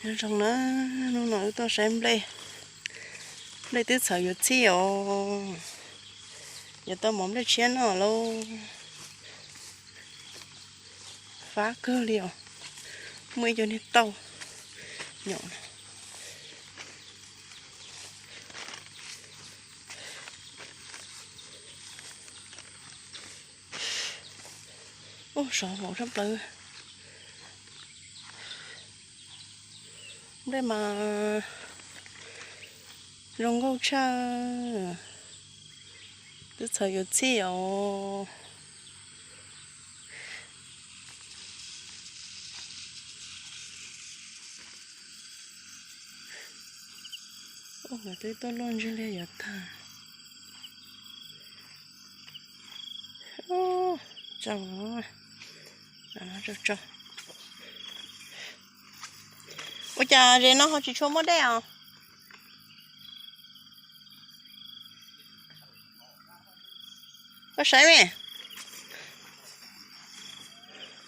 Nyob zoo na, hnub no wb tuaj saib nplej, nplej twb txhaws yuav txhij os. Yuav tau mov nplej tshiab noj lauj. Fab kawg li os. Muaj ib co niag tauj nyom. Ub, sov vau tshaj plaws. Nplej mas zoo nkauj tshaj. Twb txhaws yuav txhij os. Ub, twb tuaj luaj ntswg liaj yuav tag. Ub, tso, tso, tso. Ua cas zes no ho tsis tshua muaj dej os? Koj saib me,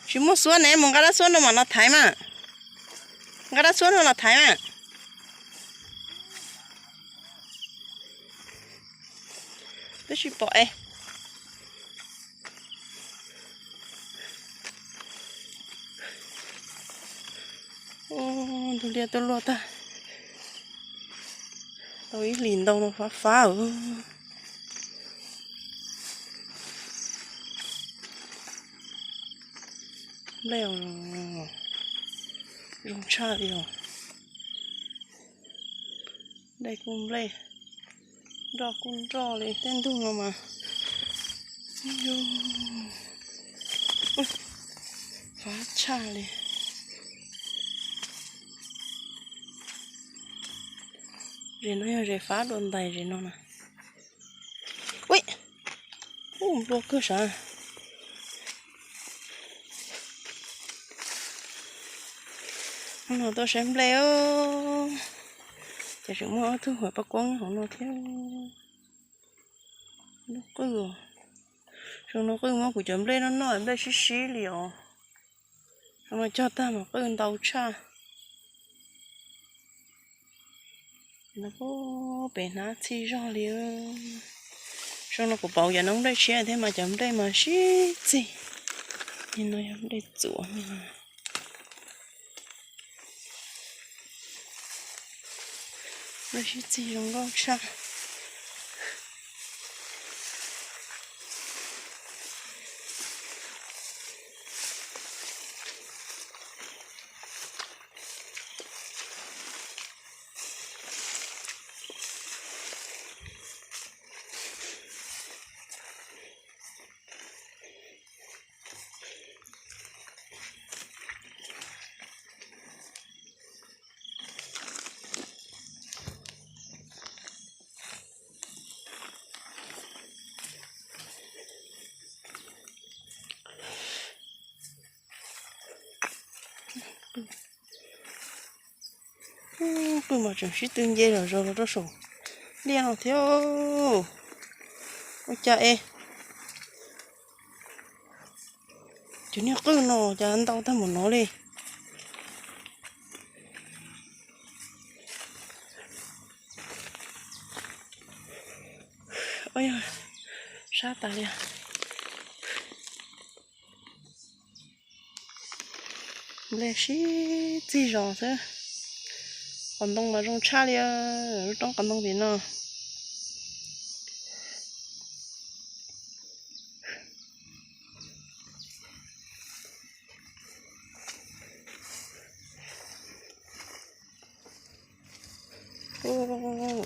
tsis muaj xuab ne, mus nqa dab xuab no mas los thaiv mas. Nqa dab xuab no los thaiv mas. Twb tsis pom es. Ntug liaj tuaj luaj tag. Tau ib hlis ntau no fab fab. Nplej zoo tshaj li os. Nplej kuj nplej, nroj kuj nroj li, tej ntug no mas fab tshaj li. Zes no yog zes fab dua ntais zes no na. Ui, ub, nplua kawg sav. Hnub no tuaj saib nplej, ces tseem muaj ob tug huam paj kuab nyob hauv no thiab. Lub qwj, xyoo no qwj muab kuv cov nplej noj noj nplej sib sib li os. Xyoo no cog tag mas qwj ntau tshaj. No pem hnab txhij zog li. Xyoo no kuv pauv cov noob nplej tshiab thiab mas cov nplej mas sib txig. Nim no yog nplej txuas. Nplej sib txig zoo nkauj tshaj. Qwj mas tseem sib tw nce zom zaws los rau saum liaj no thiab. Ua cas es cov niag qwj no cas ntau tag npaum no li. Sab tas li. Nplej sib txig zos xwb. Qos ntoo mas zoo tshaj li, lub roob qos ntoo tim no.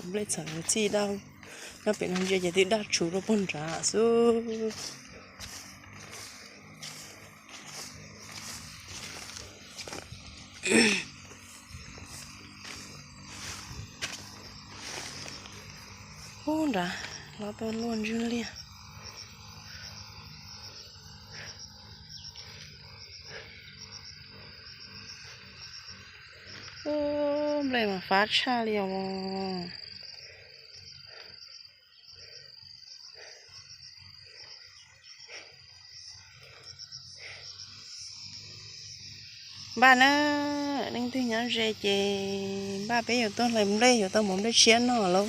Nplej txhaws txhij daj, nyob pem no ntsia ces twb daj tshuv rau puag nrad xwb. Ub, nrad los tuaj luaj ntswg liaj. Ub, nplej mas fab tshaj li os. Npaj na, Leej twg nyob ze ces npaj peb yuav tuaj hlais nplej, yuav tau mov nplej tshiab noj lauj.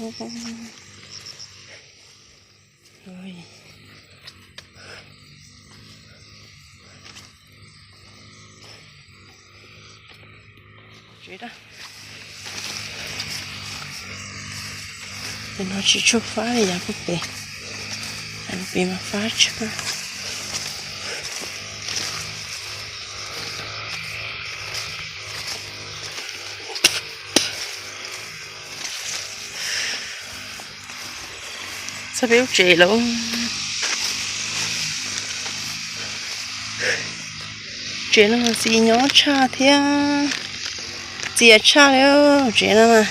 Ces no tsis tshua fab li yav kuj pem, yav kuj pem mas fab tshaj. Txog peb lub tsev lawm. Tsev no mas txias nyob tshaj thiab, txias tshaj li tsev no na.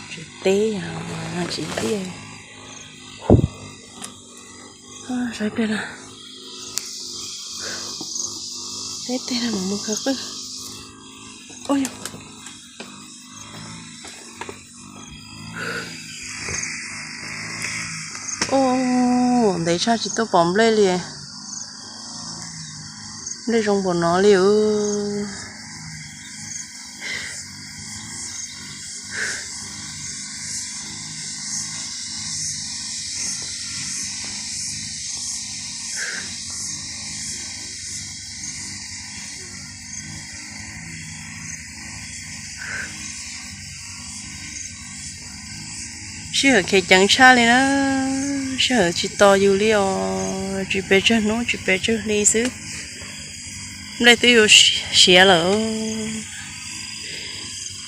Tsev teb tsis tiaj. Saib pliag na, teb teg no mas mus khaws qwj. Ub, ntev tshaj tsis tuaj pom nplej li. Nplej zoo npaum no li. Sij hawm khev ceev tshaj li na, sij hawm tsis tos yus li os, tsis pes tsawg hnub tsis pes tsawg hli xwb, nplej twb yuav siav lawm.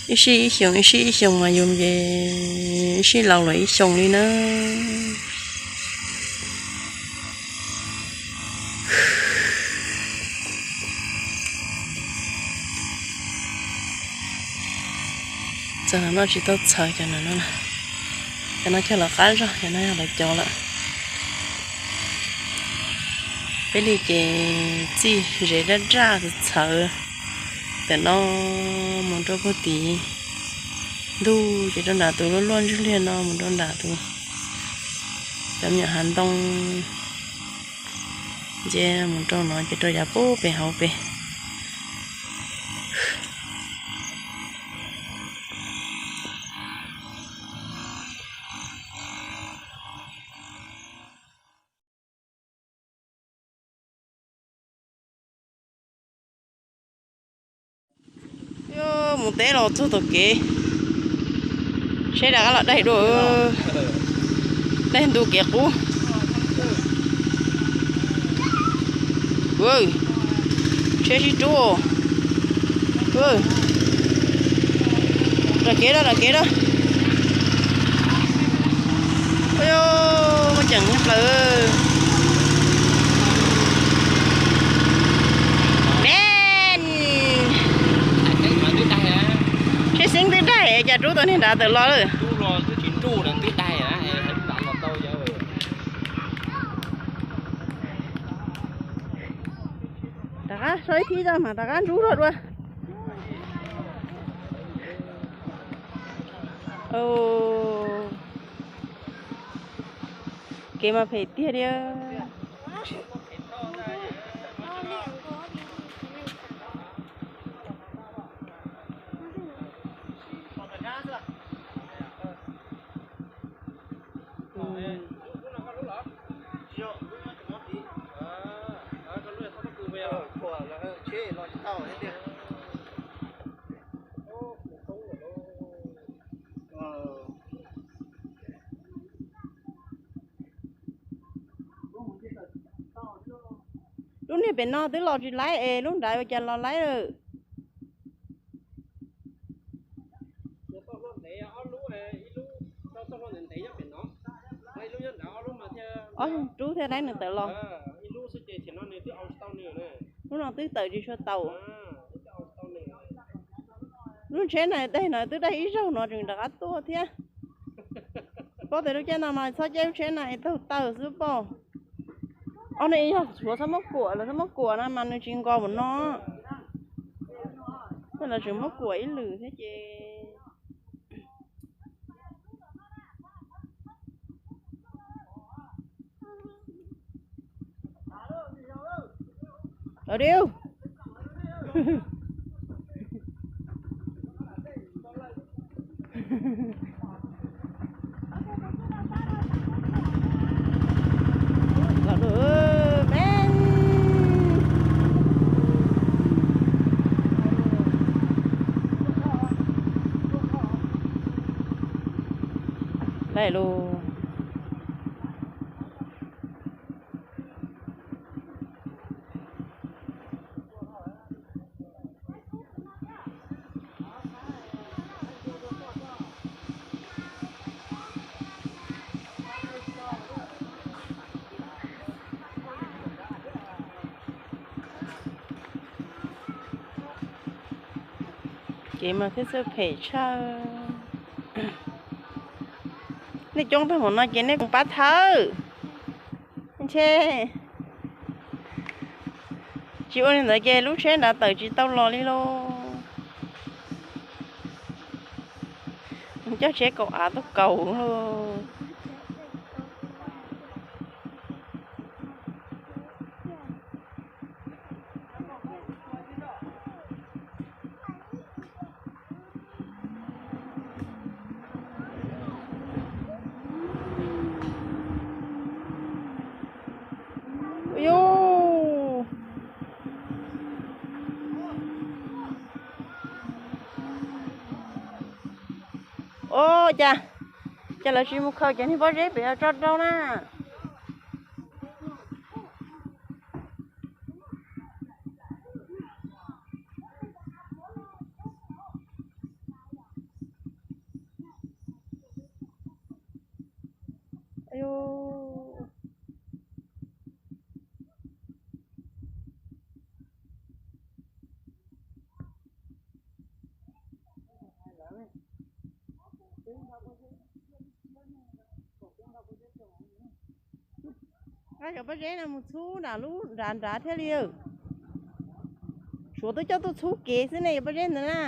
Ib sij ib xyoos ib sij ib xyoos mas yus ces ib sij laus lawm ib xyoos li na. Txawm no tsis tau txhawv cov no, cov no cog lawv qab zog, cov no yog lawv cov lawm. Peb li ces txij zes daj daj txhawv, txawm no mus rau puag tim ntug ces rau nram tus luaj luaj ntswg liag no mus rau nram tus cov me nyuam hav ntoo. Nce mus rau no ces rau yav puag pem hauv pem. Mus teb los txog tom kev, seb rov qab los daig dua, daig ntu kev qub. Tsheb sib rub. Ram kev da, ram kev da. Muaj ceem nyob plaws. Tsheb xeeb twb daig, cas rub tau niag nrad tawm los lawm. Rov qab so ib thib tso mas rov qab ntsub zog dua. Kev mas phem tiag li. Lub niag pem no twb los tsis laib es lub nrad ua cas los laib lawm. Ob rub thiab laib nws tawm los. Lub no twb tawm tsis tshua tau. Lub tsheb na daig no twb daig ib zaug no tseem rov qab tuaj thiab. Paub tias lub caij no mas txhob caij lub tsheb na es taug taw xwb paub. Ob no yog tshuav txhob muab kuam, lawv txhob muab kuam no mas nws tsis nkaus npaum no. Lawv tseem muab kuam ib lwm thiab ces Los diu. Los lus, men. Laij lus. Kev mas thiab txawj phem tshaj. Nej coob tag npaum no ces nej kuj pab thawb. Ntshe tsis ua li ntawd ces lub tsheb nrad tawm tsis tau los li lauj. Coj tsheb kaum av tuaj kaus lauj. Ua cas, cas lawv tsis mus khaws cov niag pob zeb pem tso rau na. Cov pob zeb no mus txhub nram lub nrad nrad thiaj li. Suav twb coj tuaj txhub kev xwb ne, cov pob zeb ntawd na.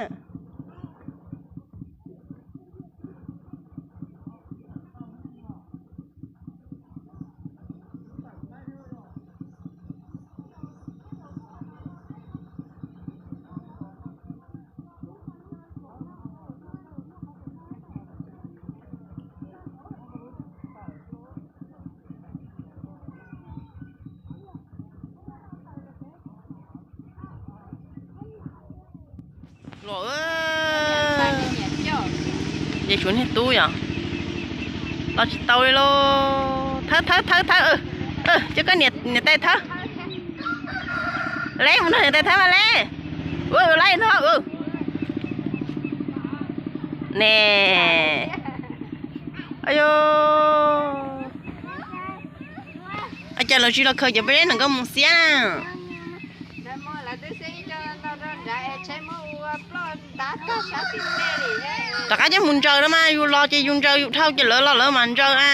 Los, ces tshuav niag tub yom, los tsis tau li lauj. Thawb thawb thawb thawb, coj koj niam tais thawb. Leb mus nrog niam tais thawb mas leb. Ua laib no. Ne. Cas lawv tsis los khaws cov pob zeb ntawm nkauj mus xiab na. Rov qab coj mus ntsaws no mas, yus los ces yus ntsaws yus dhau ces lawv los lawv mas ntsaws na.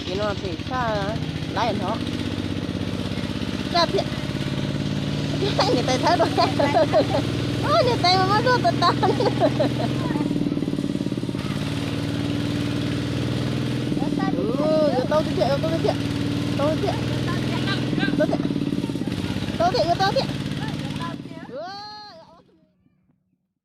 Ces no phem tshaj, laib hnov. Niam tais thawb rau, niam tais mas muab zoj tas tas. Yuav tau tiag, yuav tau tiag, tau tiag, tau tiag, yuav tau tiag.